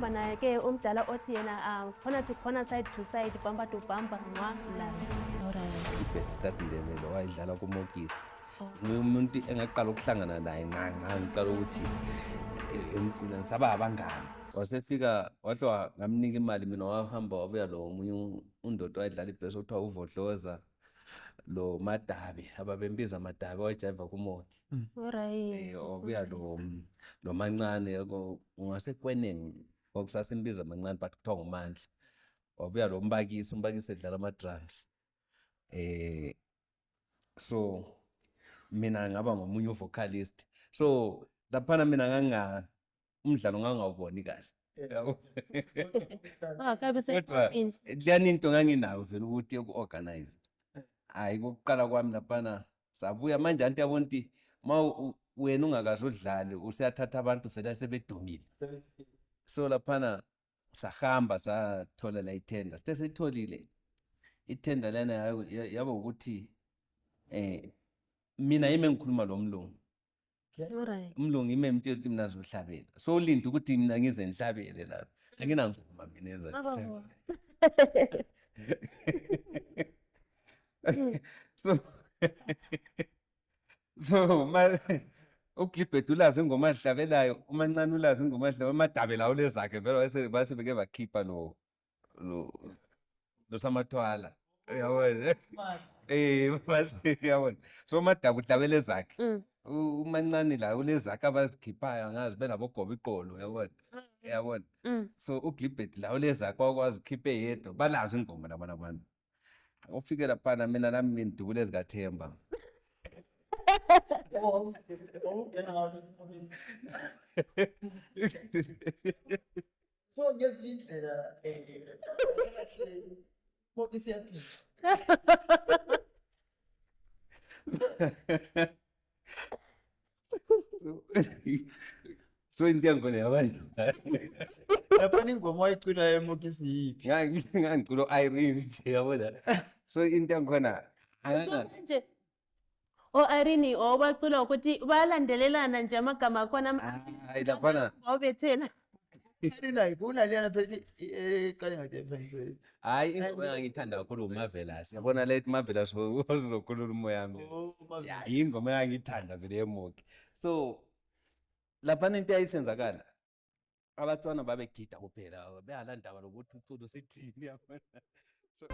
Uhamba naye ke umdala othi yena corner to corner, side to side, bumper to bumper, nwa layo. Alright. Ibet Start Ndebele wayedlala kuMokisi. Nguye umuntu engaqala ukuhlangana naye nqa ngiqala ukuthi emculweni saba abangani. Wasefika wahle ngamnika imali mina, wahamba wabuya lo omunye undoda wayedlala ibhesi okuthiwa uVodloza lo Madabi, ababembiza Madabi, wayejayiva kuMoki. Alright. Wabuya lo Mancane ungasekweneng, kwakusasimbiza Mancane but kuthiwa nguMandla. Wabuya lo Mbakisi, uMbakisi edlala ama-drums. So mina ngaba ngomunye u-vocalist. So laphana mina nganga umdlalo ngangawuboni kahle. Yabo. Ungakabi Kodwa seqoqweni. leyani into nganginayo vele ukuthi yoku-organize. Hhayi, kokuqala kwami laphana sabuya manje, anti yabona ukuthi ma wena ungakaze udlale usuyathatha abantu vele sebedumile. So laphana sahamba sathola la ithenda, sithe siyitholile ithenda lana yaba ukuthi mina yimi engikhuluma lo mlungu. Alright. Umlungu ime emtshela ukuthi mina ngizohlabela, so ulinde ukuthi mina ngize ngihlabele lapha, anginangoma mina enza. Mababo. So ma uGilbert ulazi ingoma azihlabelayo, uMancane ulazi ingoma azihlabelayo, uMadabe lawo lezakhe vele base beke bakhipha lo Samathwala, uyabona, base uyabona, so uMadabe uhlabela ezakhe, uMancane la ulezakhe abazikhiphayo, angazi benabogoba iqolo, uyabona, uyabona. So uGilbert la ulezakhe wakwazi ukukhipha eyedwa, balazi ingoma labana abantu. Ufike laphana mina nami ngidubule ezikaThemba. So ngezinye indlela kahle konke siyaphila. So into yangikhona yabantu. Laphana ingoma wayiculayo eMokisi yiphi? Ngangicula u-Irene nje, yabona. So into yangikhona Nje o-Irene obacula ukuthi bayalandelelana nje amagama akhona. Hayi, laphana wawubethela. Irene kunaleyana phela eqale ngathi efense. Hayi, ingoma engangiyithanda kakhulu uMarvelous, yabona le ethi Marvelous uzokhulula umoya wami. Oh, Ya, ingoma engangiyithanda vele yeMoki. So laphana into eyayisenzakala, abatswana babegida kuphela, bengalandaba lokuthi uculo sithini, yabona. So